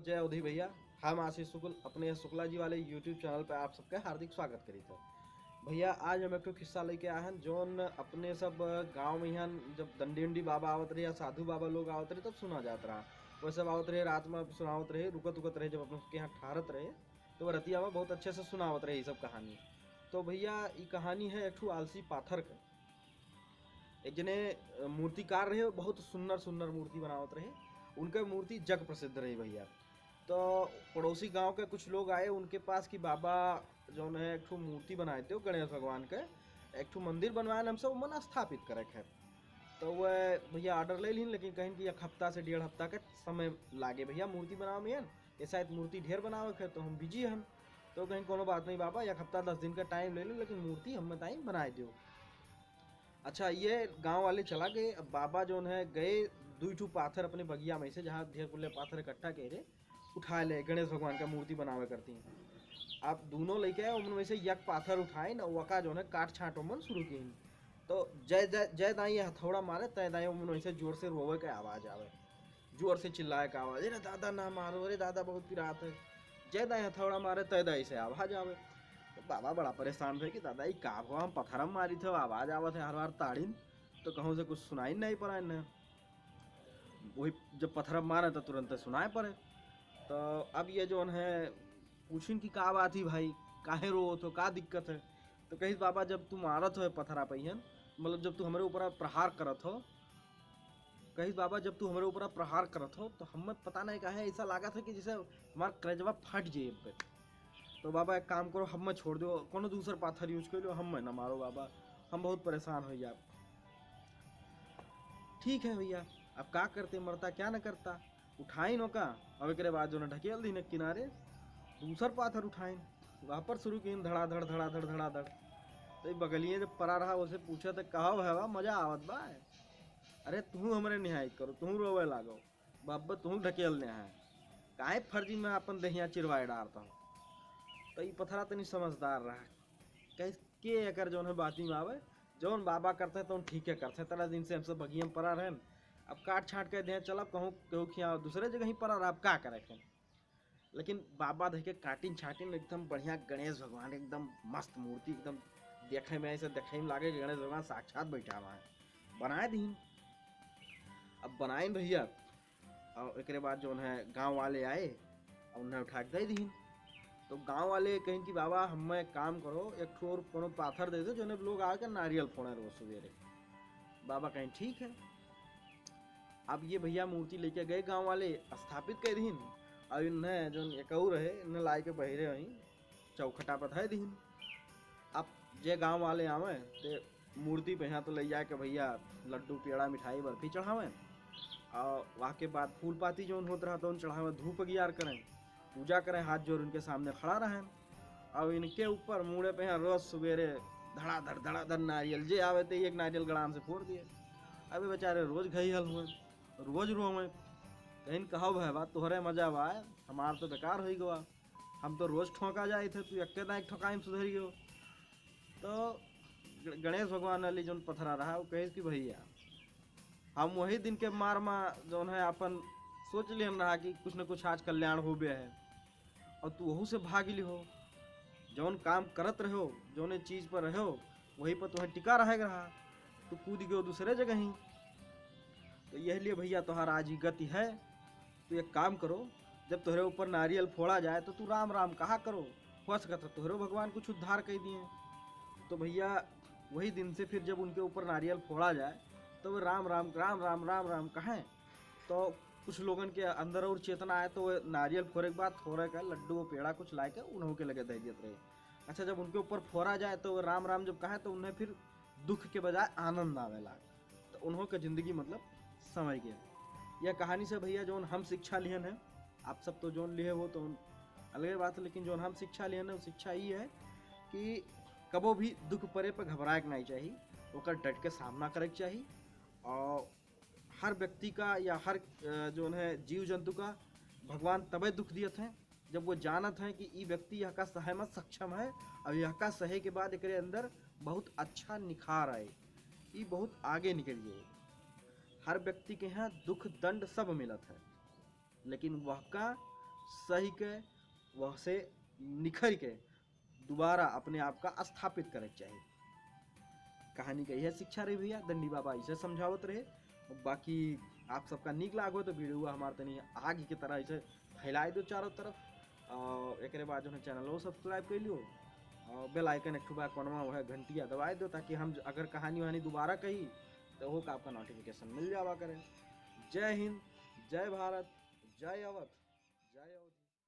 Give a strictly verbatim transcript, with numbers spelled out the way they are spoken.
जय अवधी भैया, हम आशीष शुक्ल अपने शुक्ला जी वाले YouTube चैनल पे आप सबके हार्दिक स्वागत करीत है। भैया, आज हम एक ठो किस्सा लेके आए हैं, जौन अपने सब गाँव में यहाँ जब दंडी उंडी बाबा आवत रहे या साधु बाबा लोग आवत रहे, तब सुना जात रहा। वो सब आवत रहे, रात में सुनावत रहे, रुकत उकत रहे, जब अपने सबके यहाँ ठहरत रहे, तो वो रतिया में बहुत अच्छे से सुनावत रहे ये सब कहानी। तो भैया, ये कहानी है एक ठो आलसी पाथर का। एक जने, अ, मूर्तिकार रहे, बहुत सुन्नर सुन्नर मूर्ति बनावत रहे। उनके मूर्ति जग प्रसिद्ध रही भैया। तो पड़ोसी गांव के कुछ लोग आए उनके पास कि बाबा, जौन है, एक ठो मूर्ति बनाए थे गणेश भगवान के, एक ठो मंदिर बनवाए, हम सब मन स्थापित करे के है। तो वह भैया ऑर्डर ले लीन, लेकिन कहीं कि एक हफ्ता से डेढ़ हफ्ता के समय लागे भैया मूर्ति बनावे में, ये शायद मूर्ति ढेर बनावे के है, तो हम बिजी हन। तो कहीं कोनो बात नहीं बाबा, एक हफ्ता दस दिन का टाइम ले लो, लेकिन मूर्ति हम बताई बनाए दो। अच्छा, ये गांव वाले चला गए। अब बाबा जौन है गए, दुई ठो पाथर अपने बगिया में से, जहाँ ढेर कुल्ले पाथर इकट्ठा कइ रहे, उठा ले गणेश भगवान का मूर्ति बनावे करती हैं। अब दोनों लइके आए, उमन में से एक पाथर उठाइन, वका जौन है काट छांट उमन शुरू कीन। तो जय, जय, जय दाई ये हथौड़ा मारे, तय दाई उमन में से जोर से रोवे के आवाज आवे, जोर से चिल्लाए के आवाज, "अरे दादा ना मारो, अरे दादा बहुत पिरात है।" जय दाई हथौड़ा मारे, तय दाई से आवाज आवे। तो बाबा बड़ा परेशान भए कि दादा, ई का भवा, हम पत्थर में मारी थे, आवाज आवत है हर बार ताड़ीन, तो कहूँ से कुछ सुनाई नहीं पड़ा इन्हें। वही जब पत्थर में मारे तो तुरंत सुनाए पड़े। तो अब ये जौन है पूछिन कि का बात ही भाई, काहे रो हो, का दिक्कत है? तो कहिस, "बाबा, जब तू मारत हो पत्थरा पहियन, मतलब जब तू हमरे ऊपर प्रहार करत हो," कहिस, "बाबा, जब तू हमरे ऊपर प्रहार करत हो तो हमें पता नहीं काहे ऐसा लागत है कि जैसे हमार करेजवा फट जाए पे। तो बाबा, एक काम करो, हमें छोड़ दो, कोनो दूसर पाथर यूज कर लो, हमें ना मारो बाबा, हम बहुत परेशान हो जाब।" ठीक है भैया, अब का करते, मरता क्या न करता। उठाइन ओका, अब एकरे बाद जौन ढकेल दीन एक किनारे, दूसर पाथर उठाइन, वापस शुरू कीन धड़ाधड़, धड़ाधड़, धड़ाधड़। तो ई बगलिए जब परा रहा, उसे पूछा तो, "कहा भैया, मजा आवत बा?" "अरे, तू हमरे निहायत करो, तू रोवे लागो, बाबा तू ढकेल ने है, काहे फर्जी में अपन देहिया चिरवाए डारता हो?" तो ई पथरा तनी समझदार रहा, कहिस, "के एकर जौन है बाती में आवे, जौन बाबा करते हैं तौन ठीक है करते हैं, इतना दिन से हम सब बगिया में परा रहन, अब काट छांट के दें, चलब कहूँ केहू खिया दूसरे जगह ही परा रहा, अब का करे के?" लेकिन बाबा देख के काटिन छाटिन एकदम बढ़िया गणेश भगवान, एकदम मस्त मूर्ति, एकदम देखे में, ऐसे देखे में लागे कि गणेश भगवान साक्षात बैठा हुआ है। बनाए दीन। अब बनाइन भैया, और एकरे बाद जौन है गाँव वाले आए और उन्हें उठा के दे दीन। तो गाँव वाले कहिन कि, "बाबा, हमें एक काम करो, एक ठो और कोनो पाथर दे दो, जौन लोग आके नारियल फोड़े रोज सवेरे।" बाबा कहिन, "ठीक है।" अब ये भैया मूर्ति लेके गए गाँव वाले, स्थापित कर दीन। अब इन्हें जौन एक और है, इन्हें लाए के बहिरे वहीं चौखटा पर धर दीन। अब जे गाँव वाले आवे, ते मूर्ति पे यहाँ तो ले जाके भैया लड्डू, पेड़ा, मिठाई, बर्फी चढ़ावे, और वहाँ के बाद फूल पाती जौन होत रहा, तो उन चढ़ावे, धूप अगियार करें, पूजा करें, हाथ जोड़ उनके सामने खड़ा रहें। अब इनके ऊपर मूड़े पे यहाँ रोज सवेरे धड़ाधड़, धड़ाधड़ नारियल, जे आवे ते एक नारियल गड़ाम से फोड़ दिए। अब ये बेचारे रोज घायल हुए, रोज रोवे। कहिन, "कहो भाई, बात तोहरे मजा बा, हमार तो बेकार होई गवा, हम तो रोज ठोका जाए थे, तू एक्के दाएं ठोकाई में सुधर गयो।" तो ग-, गणेश भगवान वाली जौन पथरा रहा, वो कहे कि, "भैया, हम वही दिन के मार मा जौन है अपन सोच लिहन रहा कि कुछ न कुछ आज कल्याण होबे है, और तू वहू से भाग लिहो। जौन काम करत रहो, जौने चीज पर रहो, वही पर तुम्हें टिका रहे रहा, तू कूद गयो दूसरे जगह ही। तो यह लिए भैया तोहार आज ही गति है। तू एक काम करो, जब तोहरे ऊपर नारियल फोड़ा जाए तो तू राम राम कहा करो, हो सकता है तोहरे भगवान कुछ उद्धार कर दिए।" तो भैया वही दिन से फिर जब उनके ऊपर नारियल फोड़ा जाए तो वे राम राम, राम राम, राम राम कहें। तो कुछ लोगन के अंदर और चेतना आए तो वे नारियल फोड़े के बाद थोड़ा का लड्डू, पेड़ा कुछ लाए के उन्हों के लगे दे देते रहे। अच्छा, जब उनके ऊपर फोड़ा जाए तो वे राम राम जब कहें तो उन्हें फिर दुख के बजाय आनंद आवे लाग। तो उन्हों के जिंदगी मतलब संवर गए। यह कहानी से भैया जौन हम शिक्षा लिहन है, आप सब तो जौन लिहे हो तो अलगे बात है, लेकिन जौन हम शिक्षा लिहन है, वो शिक्षा ये है कि कबो भी दुख परे पर घबराए के नहीं चाहिए, ओकर डट के सामना करे के चाहिए। और हर व्यक्ति का या हर, अ, जौन है जीव जंतु का भगवान तबे दुख दियत हैं जब वो जानत हैं कि ई व्यक्ति यह का सहे में सक्षम है, और यह का सहे के बाद एकरे अंदर बहुत अच्छा निखार आए, ई बहुत आगे निकल जाए। हर व्यक्ति के यहाँ दुख दंड सब मिलत है, लेकिन वह का सही के, वह से निखर के दोबारा अपने आप का स्थापित करे के चाही। कहानी का यह शिक्षा रही भैया, दंडी बाबा इसे समझावत रहे। बाकी आप सबका नीक लागो तो video हमार तनी आग की तरह इसे फैलाए दो चारों तरफ, और एकरे बाद जो है channel subscribe कर लियो, और bell icon एक ठो बा कोनवा, वह घंटिया दबाए दो, ताकि हम अगर कहानी वहानी दोबारा कही तो वो का आपका notification मिल जावा करे। जय हिंद, जय भारत, जय अवध, जय अवध।